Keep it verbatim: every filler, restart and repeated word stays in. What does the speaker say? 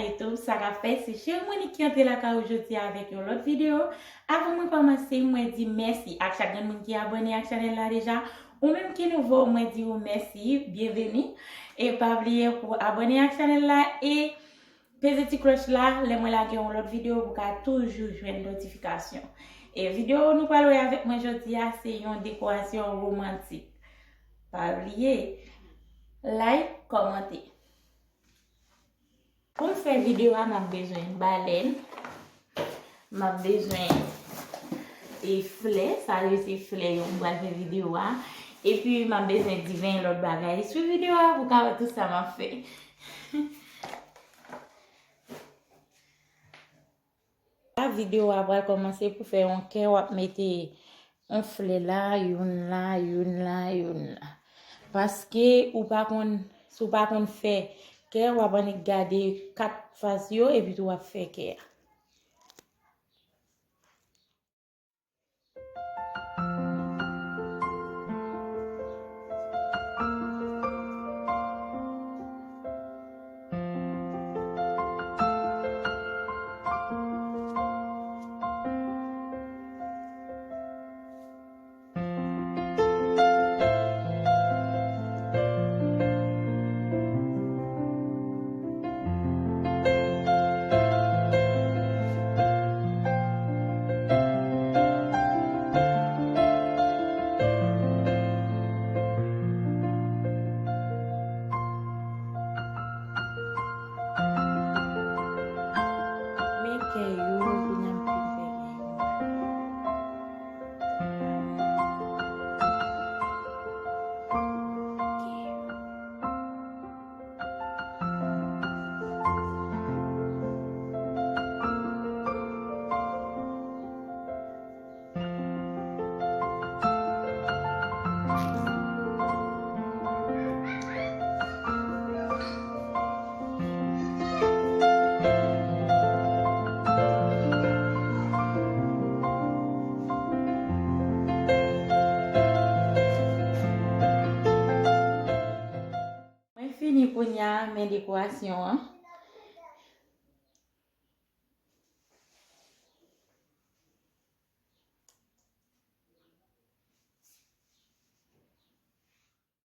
YouTube, sa k ap fèt? Se Cheri Monique ki antre lakay ou jodi a avèk yon lòt videyo. Avan mwen kòmanse, mwen di mèsi ak chak grenn moun ki abòne ak chanèl la deja. Ou menm ki nouvo, mwen di ou mèsi, byenveni. E pa bliye pou abòne ak chanèl la e peze ti klòch la, lè mwen lage yon lòt videyo, pou ka toujou jwenn notifikasyon. E videyo nou pral wè avèk mwen jodi a, se yon dekorasyon womantik. Pa bliye, like, kòmante. Pou m fè videyo a, m ap bezwen balèn, m ap bezwen e flè, sa yo se flè yo m pral fè videyo a. Epi m ap bezwen diven, lòt bagay. Swiv videyo a pou w ka wè tout sa m ap fè. La videyo a pral kòmanse pou fè yon kè, w ap mete yon flè la, youn la, youn la, youn la. Paske ou pa konn, si w pa konn fè kè, w ap annik gade kat fas yo, epi tou w ap fè kè a. Men kè yo, kounye a m fin fè kè yo. Mwen fini kounye a, men dekorasyon an.